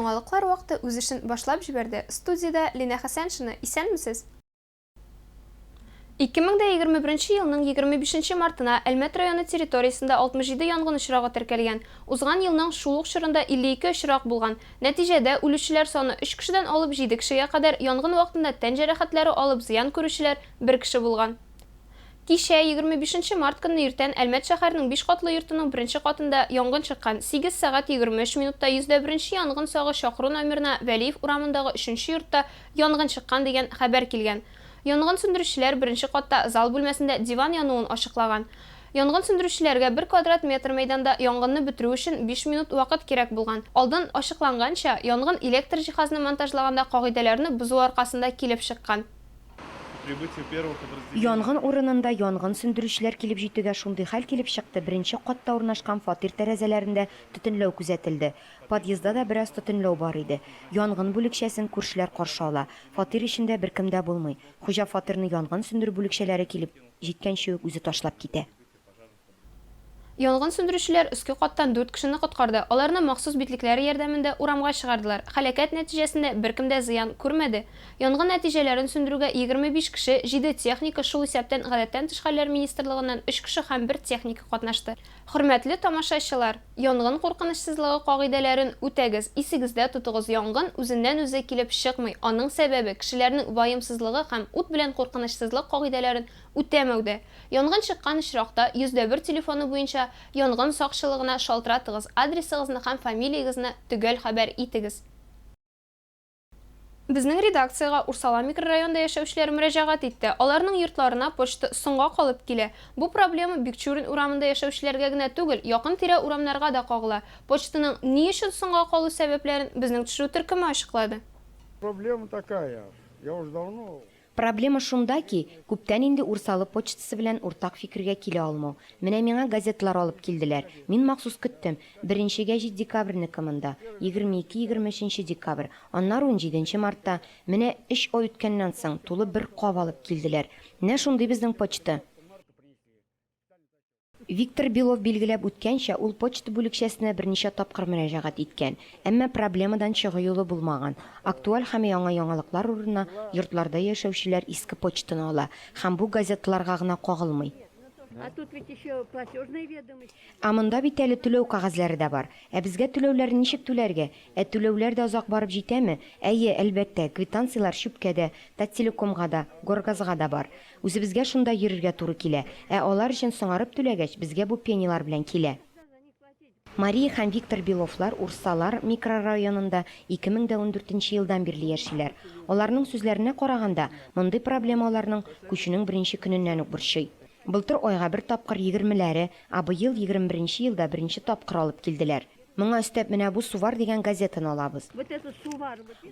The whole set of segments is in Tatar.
Яңалыклар вакыты үз эшен башлап җибәрде. Студиядә Линә Хәсәншина. Исәнмесез! 2021 елның 25 нче мартына Әлмәт районы территориясендә 67 янгын очрагы теркәлгән. Узган елның шул ук чорында 52 очрак булган. Нәтиҗәдә, үлүчеләр саны өч кешедән алып җиде кешегә кадәр, янгын вакытында тән җәрәхәтләре алып зыян күрүчеләр бер кеше булган. Кичә, 25 нче март көнне иртән Әлмәт шәһәренең биш катлы йортының беренче катында янгын чыккан. Сигез сәгать 23 минутта 101 нче янгын сагы чакыру номерына Вәлиев урамындагы өченче йортта янгын чыккан дигән хәбәр килгән. Янгын сүндерүчеләр беренче катта зал бүлмәсендә диван януын ачыклаган. Янгын сүндерүчеләргә бер квадрат метр мәйданда янгынны бетерү өчен биш минут вакыт кирәк булган. Алдан ачыкланганча, янгын электр җиһазны монтажлаганда кагыйдәләрне бозу аркасында килеп чыккан. Янгын урынында янгын сүндерүчеләр килеп җитүгә шундый хәл килеп чыкты, беренче катта урнашкан фатир тәрәзәләрендә төтенләү күзәтелде. Подъездда да бераз төтенләү бар иде. Янгын бүлекчәсен күршеләр каршы ала. Фатир эчендә беркем дә булмый. Хуҗа фатирны янгын сүндерү бүлекчәләре килеп җиткәнче үк үзе ташлап китә. Янгын сүндерүчеләр өске каттан дүрт кешене коткарды. Аларны махсус битлекләре ярдәмендә урамга чыгардылар. Һәлакәт нәтиҗәсендә беркем дә зыян күрмәде. Янгын нәтиҗәләрен сүндерүгә 25 кеше, җиде техника, шул исәптән Гадәттән тыш хәлләр министрлыгыннан өч кеше һәм бер техника катнашты. Хөрмәтле тамашачылар! Янгын куркынычсызлыгы кагыйдәләрен үтәгез, исегездә тотыгыз, янгын үзеннән-үзе килеп чыкмый, аның сәбәбе, кешеләрнең ваемсызлыгы һәм ут белән куркынычсызлык кагыйдәләрен үтәмәүдә. Янгын чыккан очракта, 101 телефоны буенча янгын сакчылыгына шалтыратыгыз, адресыгызны һәм фамилиягезне төгәл хәбәр итегез. Безнең редакциягә Урсала микрорайонында яшәүчеләр мөрәҗәгать итте. Аларның йортларына почта соңга калып килә. Бу проблема Бикчурин урамында яшәүчеләргә генә түгел, якын-тирә урамнарга да кагыла. Почтаның ни өчен соңга калу сәбәпләрен безнең төшерү төркеме ачыклады. Проблема такая, я уж давно. Проблема шунда ки, күптән инде Урсалы почтасы белән уртак фикергә килә алмау. Менә миңа газеталар алып килделәр. Мин махсус көттем. Беренче гәҗит декабрьнеке монда. 22, 23 декабрь. Аннары унҗиденче мартта. Менә өч ай үткәннән соң, тулы бер кап алып килделәр. Менә шундый безнең почта. Виктор Белов билгеләп үткәнчә, ул почта бүлекчәсенә берничә тапкыр мөрәҗәгать иткән, әмма проблемадан чыгу юлы булмаган. Актуаль һәм яңа яңалыклар урынына йортларда яшәүчеләр иске почтаны ала һәм бу газеталарга гына кагылмый. Ә монда бит әле түләү кәгазьләре дә бар. Ә безгә түләүләрне ничек түләргә? Ә түләүләр дә озак барып җитәме? Әйе, әлбәттә, квитанцияләр чүпкә дә, Таттелекомга да, Горгазга да бар. Үзебезгә шунда йөрергә туры килә. Ә алар өчен соңарып түләгәч, безгә бу пенилар белән килә. Мария һәм Виктор Беловлар Урсалар микрорайонында 2014 нче елдан бирле яшиләр. Аларның сүзләренә караганда, мондый проблема аларның күчүнең беренче көненнән үк борчый. Былтыр айга бер тапкыр егермеләре, ә быел, 21 нче елда беренче тапкыр алып килделәр. Моңа өстәп менә бу Сувар дигән газетаны алабыз.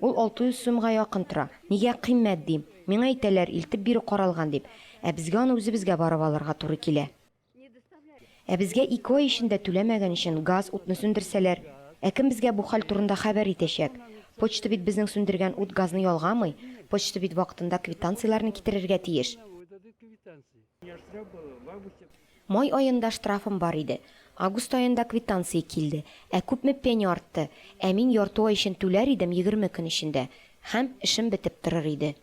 Ул 600 сумга якын тора. Нигә кыйммәт, дим. Миңа әйтәләр, илтеп бирү каралган дип. Ә безгә аны үзебезгә барып алырга туры килә. Ә безгә ике ай эчендә түләмәгән өчен газ, утны сүндерсәләр? Ә кем безгә бу хәл турында хәбәр итәчәк? Почта бит безнең сүндергән ут-газны ялгамый. Почта бит вакытында квитанцияләрне китерергә тиеш. Май аенда штрафым бар иде. Август аенда квитанция килде. Ә күпме пеня артты? Ә мин ярты ай өчен түләр идем 20 көн эчендә. Һәм эшем бетеп торыр иде.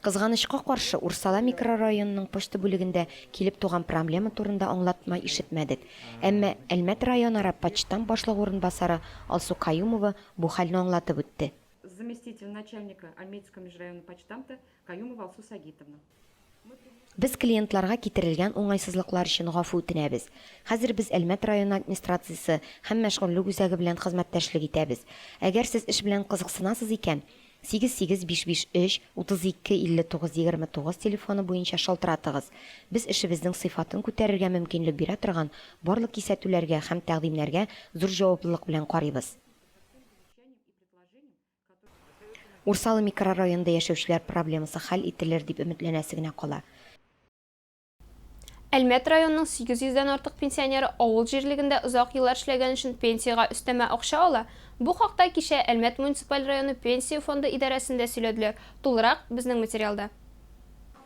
Кызганычка каршы, Урсала микрорайонының почта бүлегендә килеп туган проблема турында аңлатма ишетмәдек. Әмма Әлмәт районара почтамт башлыгы урынбасары Алсу Каюмова бу хәлне аңлатып үтте. Заместитель начальника Альметьевского межрайонного почтамта Каюмова Алсу Сагитовна. Без клиентларга китерелгән уңайсызлыклар өчен гафу үтенәбез. Хәзер без Әлмәт районы администрациясе һәм мәшгульлек үзәге белән хезмәттәшлек итәбез. Әгәр сез эш белән кызыксынасыз икән, 88553 32 59 29 телефоны буенча шалтыратыгыз. Без эшебезнең сыйфатын күтәрергә мөмкинлек бирә торган барлык кисәтүләргә һәм тәкъдимнәргә зур җаваплылык белән карыйбыз. Урсалы микрорайонында яшәүчеләр проблемасы хәл ителер дип өметләнәсе генә кала. Әлмәт районының 800 дән артык пенсионеры авыл җирлегендә озак еллар эшләгән өчен пенсиягә өстәмә акча ала. Бу хакта кичә Әлмәт муниципаль районы Пенсия фонды идарәсендә сөйләделәр. Тулырак, безнең материалда.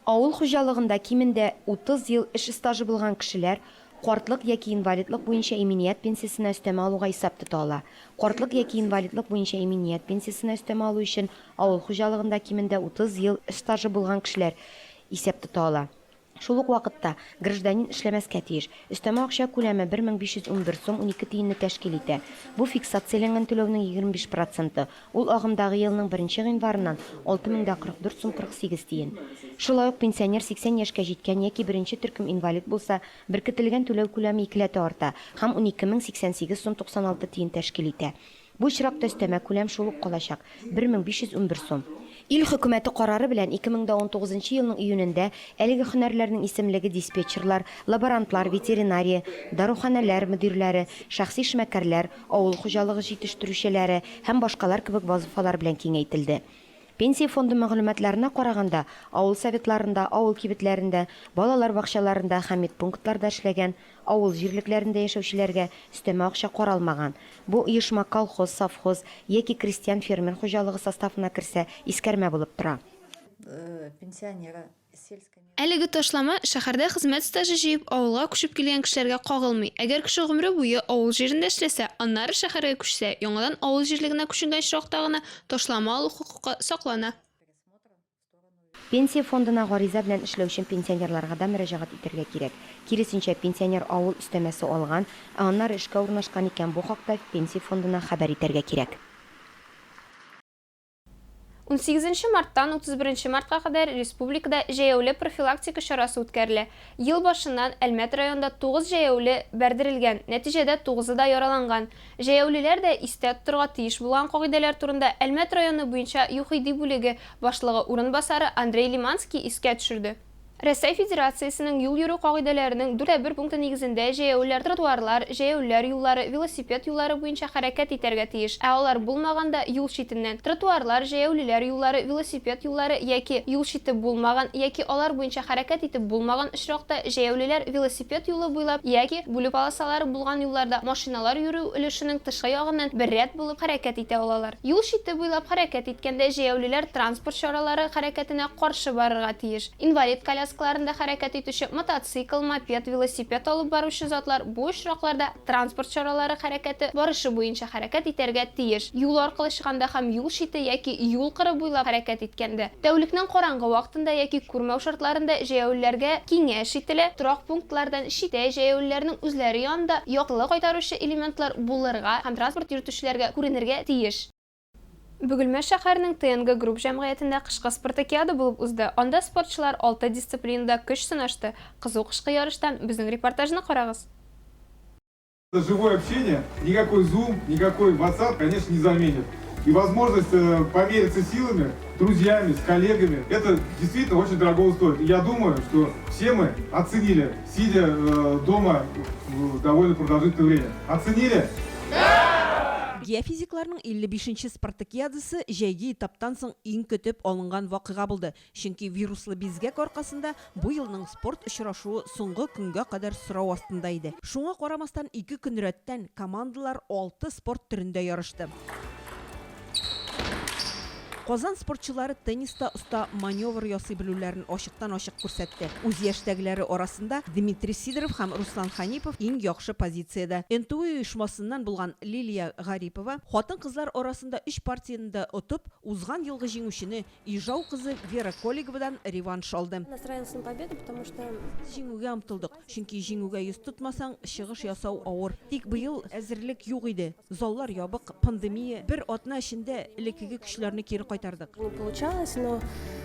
Авыл хуҗалыгында кимендә 30 ел эш стажы булган кешеләр. Картлык яки инвалидлык буенча иминият пенсиясенә өстәмә алуга исәп тота ала. Картлык яки инвалидлык буенча иминият пенсиясенә өстәмә алу өчен авыл хуҗалыгында кимендә 30 ел эш стажы булган кешеләр исәп тота ала. Шул ук вакытта, гражданин эшләмәскә тиеш. Өстәмә акча күләме 1511 сум 12 тиенне тәшкил итә. Бу фиксацияләнгән түләүнең 25 проценты. Ул агымдагы елның беренче гыйнварыннан 6044 сум 48 тиен. Шулай ук пенсионер 80 яшькә җиткән яки беренче төркем инвалид булса, беркетелгән түләү күләме икеләтә арта һәм 12088 сум 96 тиен тәшкил итә. Бу очракта өстәмә күләм шул ук калачак, 1511 сум. Ил Хөкүмәте карары белән 2019 нчы елның июнендә әлеге һөнәрләрнең исемлеге диспетчерлар, лаборантлар, ветеринария, даруханәләр мөдирләре, шәхси эшмәкәрләр, авыл хуҗалыгы җитештерүчеләре һәм башкалар кебек вазыйфалар белән киңәйтелде. Пенсия фонды мәгълүматларына караганда, авыл советларында, авыл кибетләрендә, балалар бакчаларында һәм медпунктларда эшләгән, авыл җирлекләрендә яшәүчеләргә өстәмә акча каралмаган. Бу оешма колхоз, совхоз яки крестьян-фермер хуҗалыгы составына керсә, искәрмә булып тора. Пенсионера Әлеге ташлама шәһәрдә хезмәт стажы җыеп, авылга күчеп килгән кешеләргә кагылмый. Әгәр кеше гомере буе авыл җирендә эшләсә, аннары шәһәргә күчсә, яңадан авыл җирлегенә күченгән очракта гына ташлама алу хокукы саклана. Пенсия фондына гариза белән эшләүче пенсионерларга да мөрәҗәгать итәргә кирәк. Киресенчә, пенсионер авыл өстәмәсе алган, ә аннары эшкә урнашкан икән, бу хакта Пенсия фондына хәбәр итәргә кирәк. Унсигезенче марттан 31 мартка кадәр республикада җәяүле профилактика чарасы үткәрелә. Ел башыннан Әлмәт районында тугыз җәяүле бәрдерелгән, нәтиҗәдә тугызы да яраланган. Җәяүлеләр дә истә тотырга тиеш булган кагыйдәләр турында Әлмәт районы буенча ЮХИДИ бүлеге башлыгы урынбасары Андрей Лиманский искә төшерде. Рәсәй Федерациясенең юл йөрү кагыйдәләренең 4 тә 1 пункты нигезендә җәяүлеләр тротуарлар, җәяүлеләр юллары, велосипед юллары буенча хәрәкәт итәргә тиеш, ә алар булмаганда, юл читеннән. Тротуарлар, җәяүлеләр юллары, велосипед юллары яки юл чите булмаган яки алар буенча хәрәкәт итеп булмаган очракта җәяүлеләр велосипед юлы буйлап яки бүлү полосалары булган юлларда машиналар йөрү өлешенең тышкы ягыннан бер рәт булып хәрәкәт итә алалар. Юл чите буйлап хәрәкәт иткәндә җәяүлеләр транспорт чаралары хәрәкәтенә каршы барырга тиеш. Инвалид коляскаларында хәрәкәт итүче мотоцикл, мопед, велосипед алып баручы затлар бу очракларда транспорт чаралары хәрәкәте барышы буенча хәрәкәт итәргә тиеш. Юл аркылы чыкканда һәм юл чите яки юл кыры буйлап хәрәкәт иткәндә, тәүлекнең караңгы вакытында яки күрмәү шартларында җәяүлеләргә киңәш ителә, торак пунктлардан читтә җәяүлеләрнең үзләре янында яктылык кайтаручы элементлар булырга һәм транспорт йөртүчеләргә күренергә тиеш. Бөгелмә шәһәренең ТНГ Групп җәмгыятендә кышкы спартакиада булып узды. Анда спортчылар алты дисциплинада көч сынашты. Кызу кышкы ярыштан безнең репортажны карагыз. Живое общение никакой Zoom, никакой WhatsApp, конечно, не заменит. И возможность э, помериться силами, друзьями, с коллегами, это действительно очень дорого стоит. И я думаю, что все мы оценили, сидя э, дома довольно продолжительное время. Оценили? Геофизикларның 55 нче спартакиадасы җәйге этаптан соң иң көтеп алынган вакыйга булды, чөнки вируслы бизгәк аркасында бу елның спорт очрашуы соңгы көнгә кадәр сорау астында иде. Шуңа карамастан, ике көн рәттән командалар алты спорт төрендә ярышты. Казан спортчылары тенниста оста маневр ясый белүләрен ачыктан-ачык күрсәтте. Үз яшьтәгеләре арасында Дмитрий Сидоров һәм Руслан Хәнипов иң яхшы позициядә. НТУ оешмасыннан булган Лилия Гарипова хатын-кызлар арасында өч партияне дә отып, узган елгы җиңүчене, Ижау кызы Вера Колеговадан реванш алды. Настраивался на победу, потому что. Без җиңүгә омтылдык, чөнки җиңүгә йөз тотмасаң, чыгыш ясау авыр. Тик быел әзерлек юк иде. Заллар ябык, пандемия, бер атна эчендә элеккеге көчләрне кире кайтардык. Не получалось, но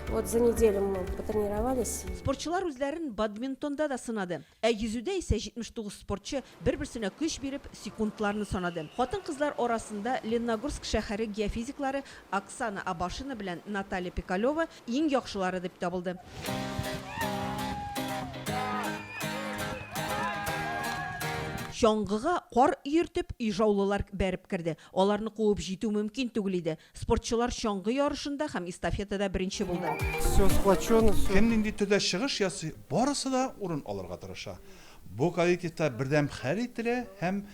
вот за неделю мы потренировались. Спортчылар үзләрен бадминтонда да сынады. Ә йөзүдә исә 79 спортчы бер-берсенә көч биреп, секундларны санады. Хатын-кызлар арасында Ленногорск шәһәре геофизиклары Оксана Абашина белән Наталья Пикалева иң яхшылары дип табылды. Чаңгыга кар йөртеп, ижаулылар бәреп керде. Аларны куып җитү мөмкин түгел иде. Спортчылар чаңгы ярышында һәм эстафетада беренче булды. Все сплочено, все. Кем нинди төрдә чыгыш ясый, барысы да урын алырга тырыша. Бу коллективта бердәм хәл ителә һәм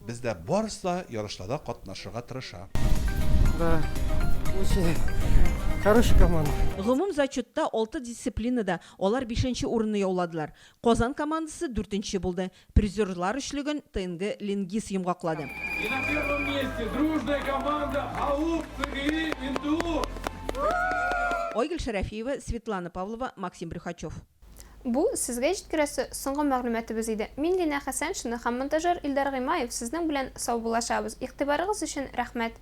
Бездә барысы да ярышларда катнашырга тырыша. Да. Очень хорошая команда. Гомум зачетта алты дисциплинада алар бишенче урынны яуладылар. Казан командасы дүртенче булды. Призерлар өчлеген ТНГ Ленгиз йомгаклады. И на первом месте дружная команда АУП ЦГИ НТУ. Айгөл Шәрәфиева, Светлана Павлова, Максим Брюхачев. Бу, сезгә җиткерәсе соңгы мәгълүматыбыз иде. Мин Линә Хәсәншина һәм монтажер Илдар Гыймаев сезнең белән саубуллашабыз. Игътибарыгыз өчен рәхмәт.